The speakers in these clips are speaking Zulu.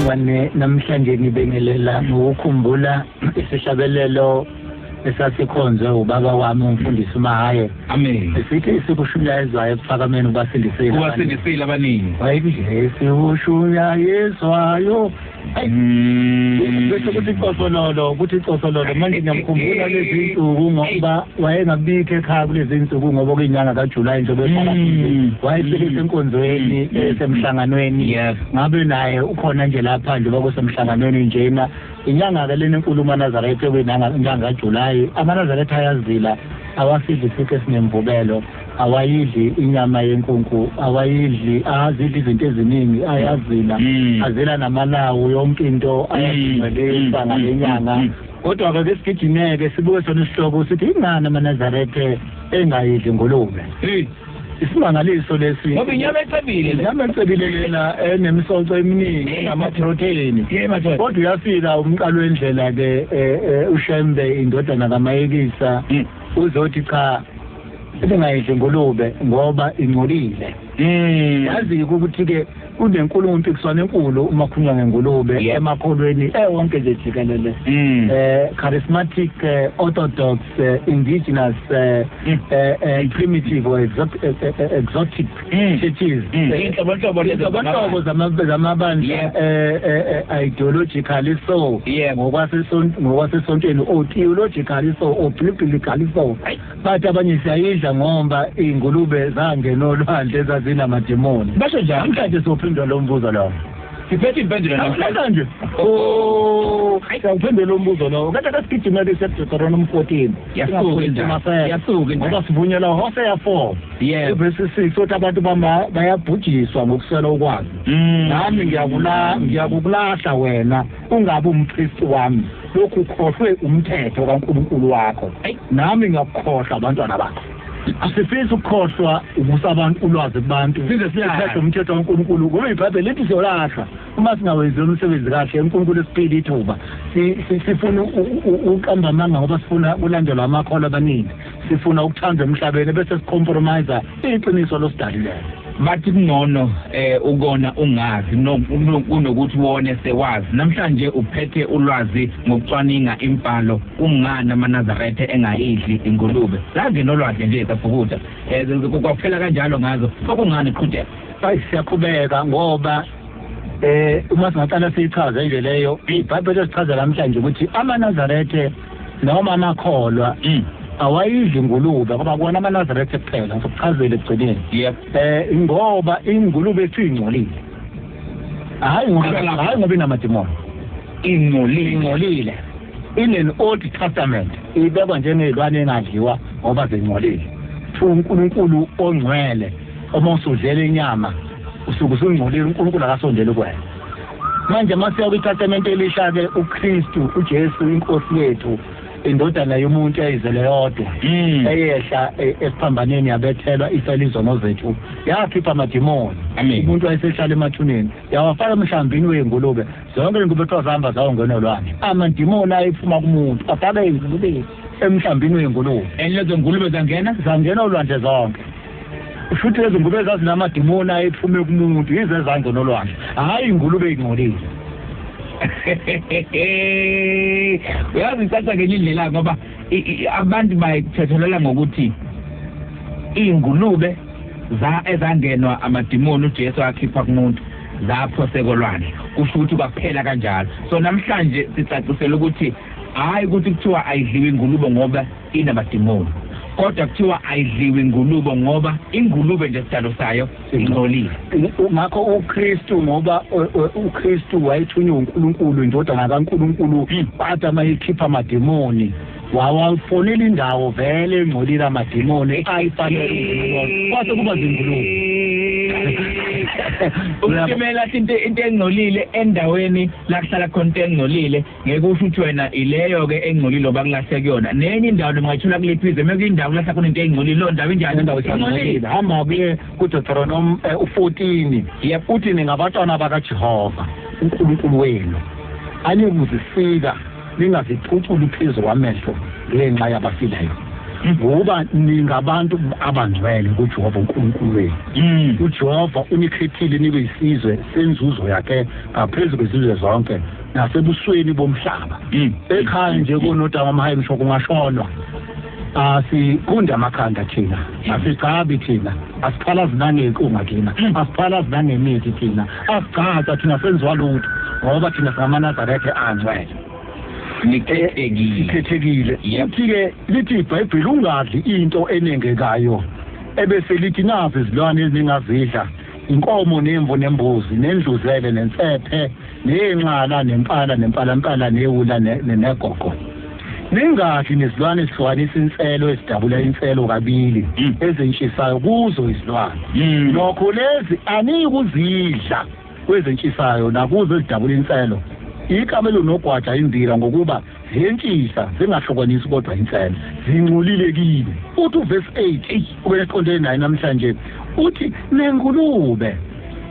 Macingwane, namhlanje ngibingelela ngokukhumbula isihlabelelo esasikhonzwe ubaba wami umfundisi uMahaye. Amen. Sithi sikushunyayezwayo ekuphakameni kubasindisile. Kubasindisile abaningi. Wayethi sikushunyayezwayo. Bese kuthi cosololo, kuthi cosololo. Manje ngiyamkhumbula lezi nsuku ngoba wayengabikho ekhaya kulezi nsuku ngoba kuyinyanga kaJuly nje behlala. Wayefike enkonzweni esemhlanganweni. Ngabe naye ukhona nje lapha nje bakusemhlanganweni njena. Inyanga ke lena enkulu amaNazaretha kuyinyanga kaJuly. AmaNazaretha ayazila, awasidli isinkwa esinemvubelo, awayidli inyama yenkunku, awayidli, azidli izinto eziningi, ayazila, azila namalawu, yonke into ayazingcwelisa ngale nyanga. Kodwa ke sigijimeke sibuke sona isihloko sithi ingani amaNazaretha engayidli ingulube. Isimangaliso lesi. Ngoba inyama ecebile. Inyama ecebile lena enemisoco eminingi, enamaprotein. Kodwa uyafika umqalo wendlela ke uShembe indodana kaMayekisa uzothi cha ingayidli ingulube ngoba ingcolile. Yazi ukuthi ke kunenkulumo impikiswano enkulu uma kukhulunywa ngengulube emakholweni ewonke nje jikelele. Charismatic, orthodox, indigenous, primitive or exotic churches. Inhlobonhlobo zamabandla ideologically so, ngokwasesontweni or theologically so or biblically so. Bathi abanye siyayidla ngoba iy'ngulube zangena olwandle ezazinamademoni. Basho njalo. Namhlanje siyophendula lo mbuzo lowo. Siphethe impendulo namhlanje. Siyawuphendula lo mbuzo lowo. Kanti asigijimele iseDeuteronomy 14. Yasuka ngoba sivunyelwa Hosea 4. Verse 6 uthi abantu bayabhujiswa ngokuswela ukwazi. Nami ngiyakukulahla wena ungabe umpristi wami. Lokhu ukhohlwe umthetho kaNkulunkulu wakho. Nami ngiyakukhohlwa abantwana bakho. Asifisi ukukhohlwa ukusa abantu ulwazi kubantu. Size umthetho kaNkulunkulu ngoba iBhayibheli lithi siyolahla uma singawenzi umsebenzi kahle. uNkulunkulu esiphile ithuba. Sifuna uqamba amanga ngoba sifuna kulandelwa amakholwa abaningi. Sifuna ukuthandwa emhlabeni bese sicompromise iqiniso losidalileyo. Bathi kungcono ukona ungazi kunokuthi wone sewazi. Namhlanje uphethe ulwazi ngokucwaninga imbhalo kungani amaNazaretha engayidli ingulube. Zangena olwandle nje sabhukuda. Kwaphela kanjalo ngazo. Sokungani qhudeka? Hayi siyaqhubeka ngoba uma singaqala siyichaze nje leyo iBhayibheli esichaza namhlanje ukuthi amaNazaretha noma amakholwa awayidli ingulube ngoba kuwona amaNazaretha kuphela. Ngizokuchazela ekugcineni. Ngoba ingulube ethu ingcolile. Hayi ngoba inamademoni. Ingcolile. In an Old Testament ibekwa njengezilwane engadliwa ngoba zingcolile. uNkulunkulu ongcwele uma usudlela inyama usuke usungcolile, uNkulunkulu akasondeli kuwena. Manje masiya kwiTestament elisha ke uKristu uJesu inkosi yethu indodana yomuntu eyizele yodwa eyehla esiphambaneni yabethelwa ifela izono zethu yakhipha amadimoni. Umuntu wayesehlala emathuneni yawafaka emhlambini wey'ngulube. Zonke iy'ngulube kuthiwa zihamba zawongena olwandle. Amadimoni ayephuma kumuntu afake iy'ngulube emhlambini wey'ngulube. And lezo ngulube zangena olwandle zonke. Futhi lezo ngulube zazinamadimoni ayephume kumuntu yize zangena olwandle. Hhayi ingulube ingcolile. Uyazi icaca ngenye indlela ngoba abantu bayithethelela ngokuthi iy'ngulube ezangenwa amadimoni uJesu akhipha kumuntu zaphoseka olwandle. Kusho ukuthi kwaphela kanjalo. So namhlanje sicacisela ukuthi hhayi ukuthi kuthiwa ayidliwe ingulube ngoba inamadimoni, kodwa kuthiwa ayidliwe ingulube ngoba ingulube nje sidalo sayo ingcolile. Ngakho uKristu ngoba uKristu wayethunywe uNkulunkulu indodana kaNkulunkulu bathi amayikhipha amadimoni wawafonela indawo vele engcolile amadimoni ayifanele kwase kuba zingulube. Ukuthumela into engcolile endaweni la kuhlala khona into engcolile ngeke usho ukuthi wena ileyo ke engcolile oba kulahle kuyona. Nenye indawo noma ngayithola kulephize meke indawo kulahla khona into engcolile leyo ndawo injani? Indawo ingcolile. Hamba kuye kuDeuteronomy 14. Uthi ningabantwana bakaJehova uNkulunkulu wenu anikuzisika ningaziphuculi phezu kwamehlo ngenxa yabafileyo. Ngoba ningabantu abangcwele kuJehova uNkulunkulu wenu. uJehova unikhethile nibe isizwe senzuzo yakhe ngaphezu kwezizwe zonke nasebusweni bomhlaba. Ekhaya nje konodaba mahayi msho kungashonwa. Asiqonde amakhanda thina, asigcabi thina, asiphalazi nangenkunga thina, asiphalazi nangemithi thina, asigcaca thina, senziwa lutho ngoba thina singamaNazaretha angcwele. Nikhethekile. Ikhethekile. Uthi-ke lithi iBhayibheli ungadli into enengekayo, ebese lithi nazi izilwane ezingazidla, inkomo nemvu nembuzi nendluzele nensephe nenxala nempala nempalampala newula negogo. Ningadli nezilwane ezihlukanisa inselo ezidabula inselo kabili ezintshisayo kuzo izilwane. Nokho lezi anikuzidla kwezintshisayo nakuzo ezidabula inselo. Ikamelo nogwaja imbila ngokuba ziyentshisa zingahlukanisi kodwa inselo zingcolile kini. Uthi uverse 8 ube naye namhlanje uthi nengulube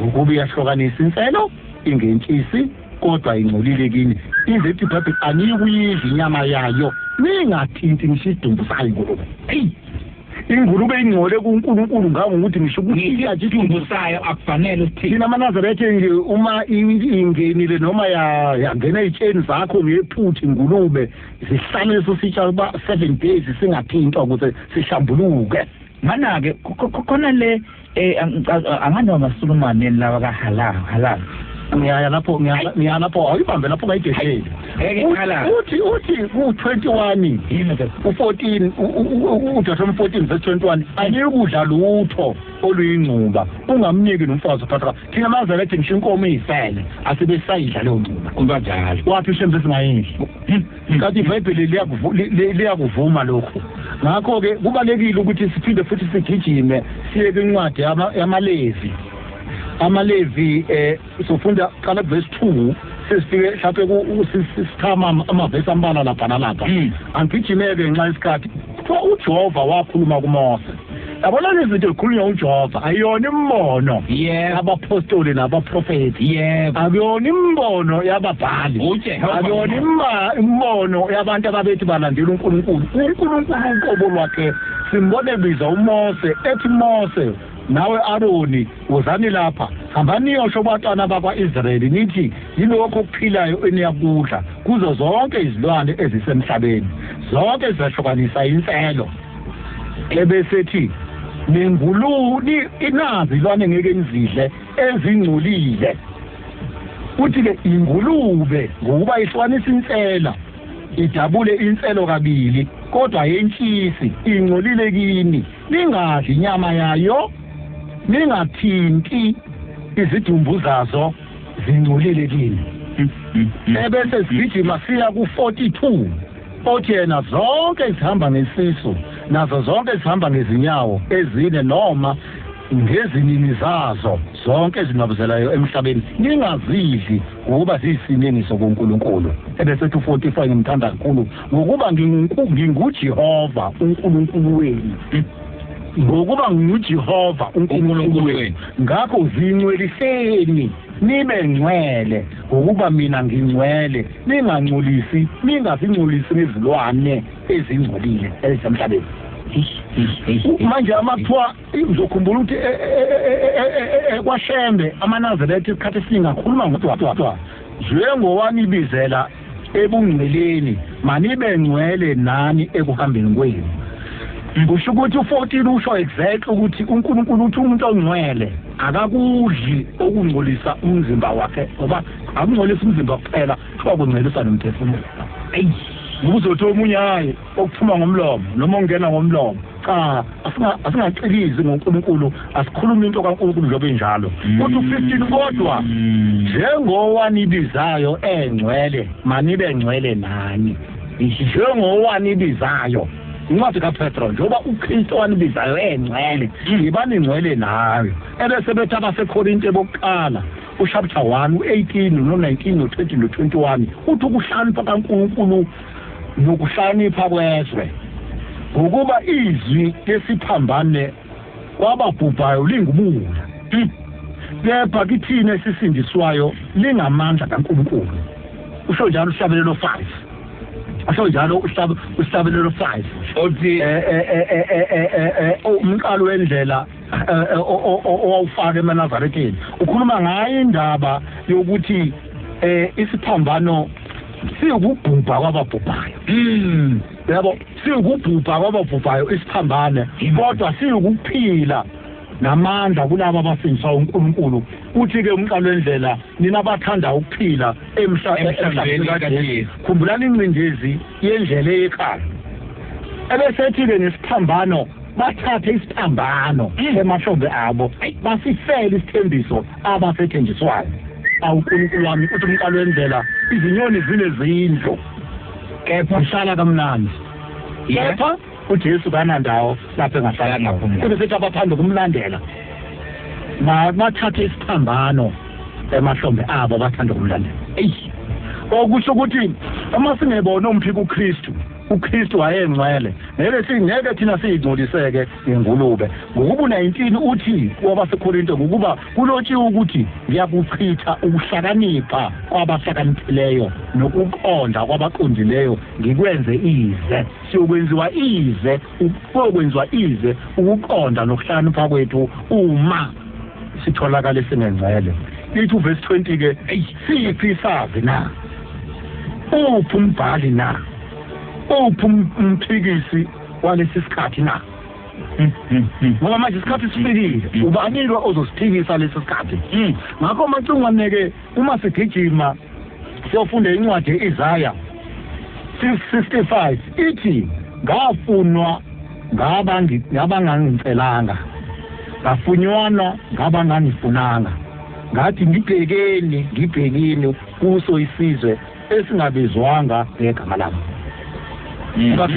ngokuba iyahlukanisa inselo ingentshisi kodwa ingcolile kini. Ize ithi iBhayibheli anikuyidla inyama yayo, ningathinti ngisho isidumbu sayo ingulube. Ingulube ingcole kuNkulunkulu ngangokuthi ngisho ukuthi isidumbu sayo akufanele usithinte. Thina amaNazaretha nje uma ingenile noma yangena ey'tsheni zakho ngephuthi ingulube zihlale leso sitsha uba 7 days singathintwa ukuze sihlambuluke. Mana-ke khona le anganoma amaSulumane lawa kahalal halal. Ngiyaya lapho ngiya lapho awuyibambe lapho ungayidesheli. Uthi ku-21 u-14 uDeuteronomy 14 verse 21 anikudla lutho oluyingcuba ungamniki nomfazi ophatha. Thina amaNazaretha ngisho inkomo eyifele asibe sayidla leyo ngcuba. Kunjalo. Wathi uShembe singayidli. Kanti iBhayibheli liyakuvuma lokho. Ngakho-ke kubalekile ukuthi siphinde futhi sigijime siye kwincwadi yamaLevi. AmaLevi sofunda qala verse 2 sesifike mhlawumbe sisikhama amavesi ambalwa lapha nalapha. Angigijimeke ngenxa yesikhathi. Kuthiwa uJehova wakhuluma kuMose. Yabona lezi zinto zikhulunywa uJehova ayiyona imbono yabapostoli nabaprofethi, akuyona imbono yababhali, akuyona imbono yabantu ababethi balandela uNkulunkulu. uNkulunkulu uqobo lwakhe simbone biza uMose ethi Mose nawe Aroni wozani lapha, hambani niyosho kubantwana bakwa-Israyeli nithi yilokho okuphilayo eniyakudla kuzo zonke izilwane ezisemhlabeni, zonke zizahlukanisa inselo. Ebesethi nengulube inazi izilwane ngeke nizidle ezingcolile. Uthi-ke ingulube ngokuba ihlukanisa insela idabule inselo kabili kodwa yentshisi ingcolile kini, ningadli inyama yayo, ningathinti izidumbu zazo, zingcolile kini. Ebese sigijima siya ku-42 othi yena zonke ezihamba ngesisu nazo zonke ezihamba ngezinyawo ezine noma ngezinini zazo zonke ezinabuzelayo emhlabeni ningazidli ngokuba ziyisinengiso kuNkulunkulu. Ebese ethi 45 ngimthanda kakhulu ngokuba nginguJehova uNkulunkulu wenu. Ngokuba nginguJehova uNkulunkulu wenu, ngakho zingcweliseni nibe ngcwele ngokuba mina ngingcwele, ningangcolisi ningazingcolisi ngezilwane ezingcolile ezisemhlabeni. Manje amathiwa uzokhumbula ukuthi kwaShembe amaNazaretha isikhathi esiningi akhuluma ngokuthi njengowanibizela ebungcweleni manibe ngcwele nani ekuhambeni kwenu. Kusho ukuthi u-14 usho exactly ukuthi uNkulunkulu uthi umuntu ongcwele akakudli okungcolisa umzimba wakhe, ngoba akungcolisa umzimba kuphela, kuthiwa kungcolisa nomphefumulo. Uzothi omunye hayi okuphuma ngomlomo noma ongena ngomlomo. Cha, asingacilizi ngoNkulunkulu, asikhulumi into kaNkulunkulu njengoba injalo. Uthi u-15 kodwa njengowanibizayo engcwele manibe ngcwele nani. Njengowanibizayo incwadi kaPetro, njengoba uKristu wanibizayo engcwele yibani ngcwele nawe. Ebese bethi abaseKorinte bokuqala uchapter 1 u-18 no-19 no-20 no-21 uthi ukuhlakanipha kaNkulunkulu nokuhlakanipha kwezwe, ngokuba izwi lesiphambane kwababhubhayo lingubula, kepha kithina esisindiswayo lingamandla kaNkulunkulu. Usho njalo uhlabelelo 5. Asho njalo uhlabelelo 5 othi umqalo wendlela owawufaka eManazaretheni ukhuluma ngayo indaba yokuthi isiphambano siyukubhubha kwababhubhayo. Yabo, siyukubhubha kwababhubhayo isiphambane, kodwa siyukuphila namandla kulabo abasindiswa uNkulunkulu. Uthi ke umqalo wendlela, nina abathanda ukuphila emhlabeni kaJesu, khumbulani incindezi yendlela eyekhaya. Ebesethi ke nesiphambano, bathathe isiphambano emahlombe abo basifele isithembiso abasethenjiswayo. AwuNkulunkulu wami, uthi umqalo wendlela, izinyoni zinezindlu kepha uhlala kamnandi, kepha uJesu kanandawo lapho engahlala ngaphumula. Ebesethi abathanda ukumlandela bathathe isiphambano emahlombe abo bathanda ukumlandela. Okusho ukuthi uma singebona umphiko uKristu, uKristu wayengcwele, ngeke thina siyingcoliseke ngengulube. Ngokuba u-19 uthi kwabaseKorinto, ngokuba kulotshiwe ukuthi ngiyakuchitha ukuhlakanipha kwabahlakaniphileyo nokuqonda kwabaqondileyo ngikwenze ize. Siyokwenziwa ize, ukwenziwa ize ukuqonda nokuhlakanipha kwethu uma sitholakala singengcwele. Lithi uverse 20 ke, siphi isazi na? Uphi umbhali na? Uphi umphikisi walesi sikhathi na? Ngoba manje isikhathi sifikile, ubani lo ozosiphikisa lesi sikhathi? Ngakho Macingwane ke, uma sigijima siyofunda incwadi ye-Isaya 65, ithi ngafunwa ngabangangicelanga, ngafunywana ngabangangifunanga, ngathi ngibhekeni ngibhekini kuso isizwe esingabizwanga ngegama lami. Ngoba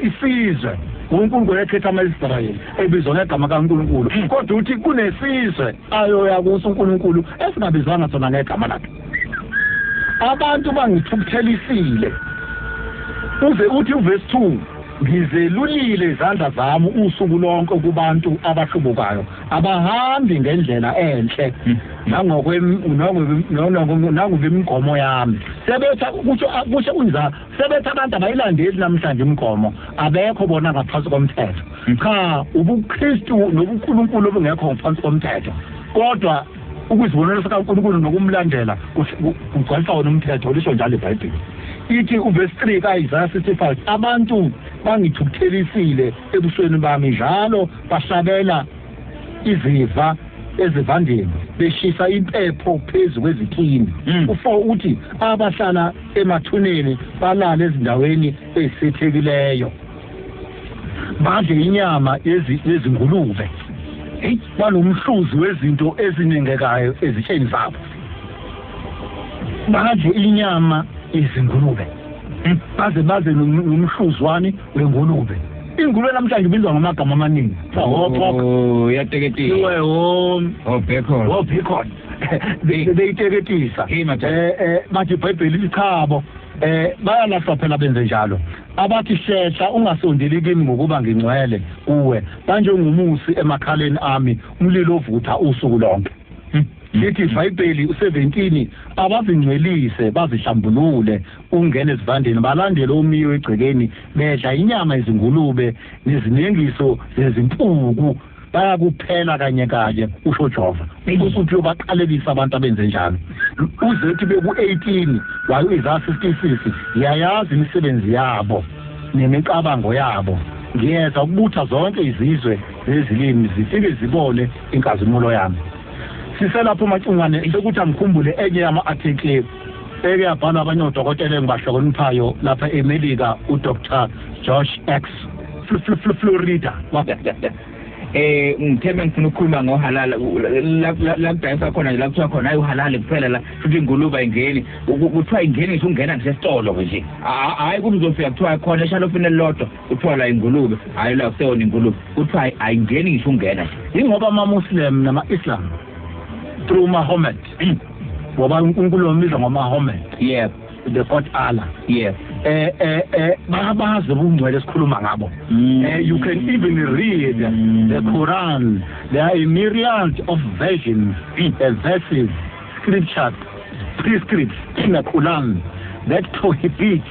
isizwe uNkulunkulu ekhetha ama-Israyeli ebizwa ngegama kaNkulunkulu, kodwa uthi kunesizwe ayoya kuso uNkulunkulu esingabizwanga sona ngegama lakhe. Abantu bangithukuthelisile. Uze uthi uverse 2, ngizelulile izandla zami usuku lonke kubantu abahlubukayo, abahambi ngendlela enhle nangokwemigomo yami. Sebetha kusho unza sebetha abantu abayilandeli namhlanje imigomo, abekho bona ngaphansi komthetho. Cha, ubuKristu nobuNkulunkulu obungekho ngaphansi komthetho, kodwa ukuzibonela sikaNkulunkulu nokumlandela kugcwalisa wona umthetho, lisho njalo iBhayibheli. Ithi uverse 3 kaIsaya 65, abantu bangithukuthelisile ebusweni bami njalo, bahlabela iziva ezivandeni, beshisa impepho phezu kwezitini. U4 uthi abahlala emathuneni balale ezindaweni ezisithekileyo, badle inyama yezingulube, banomhluzi wezinto ezinengekayo ezitsheni zabo. Badle inyama yezingulube, baze nomhluzwane wengulube. Ingulube namhlanje ibizwa ngamagama amaningi. Oh, iyateketisa. Oh, bacon. Beyiteketisa. Bathi iBhayibheli lithi chabo, bayalahlwa phela benze njalo. Abathi hlehla ungasondeli kimi ngokuba ngingcwele kuwe, banjengumusi emakhaleni ami, umlilo ovutha usuku lonke. Lithi iBhayibheli u17, abazingcwelise bazihlambulule ungene ezivandeni, balandele umiyo egcekeni, bedla inyama izingulube nezinengiso zezimpuku, bayakuphela kanye kanye, usho Jehova. Ukuthi uyobaqalekisa abantu abenze njalo. Uzethi beku-18 wayo Isaya 66, ngiyayazi imisebenzi yabo nemicabango yabo, ngiyeza ukubutha zonke izizwe nezilimi zifike zibone inkazimulo yami. Siselapho Macingwane, sekuthi angikhumbule enye yama-article eke yabhalwa abanye odokotela engibahloniphayo lapha eMelika, uDr Josh X Florida. Ngithembe ngifuna ukukhuluma ngohalala la kudayiswa khona la kuthiwa khona hayi uhalali kuphela la, futhi ingulube ayingeni, kuthiwa ingeni ngisho ungena nje esitolo nje, hayi kuthi uzofika kuthiwa khona eshalofini elilodwa kuthiwa la ingulube, hayi la kuseyona ingulube, kuthiwa ayingeni ngisho ungena nje. Ingoba ama-Muslim nama-Islam through Muhammad, ngoba uNkulunkulu wambiza ngoMuhammad, yebo, the God Allah, yebo, bayabazi ubungcwele esikhuluma ngabo. You can even read the Quran. There are a myriad of versions, verses, scriptures, prescripts in the Quran that prohibits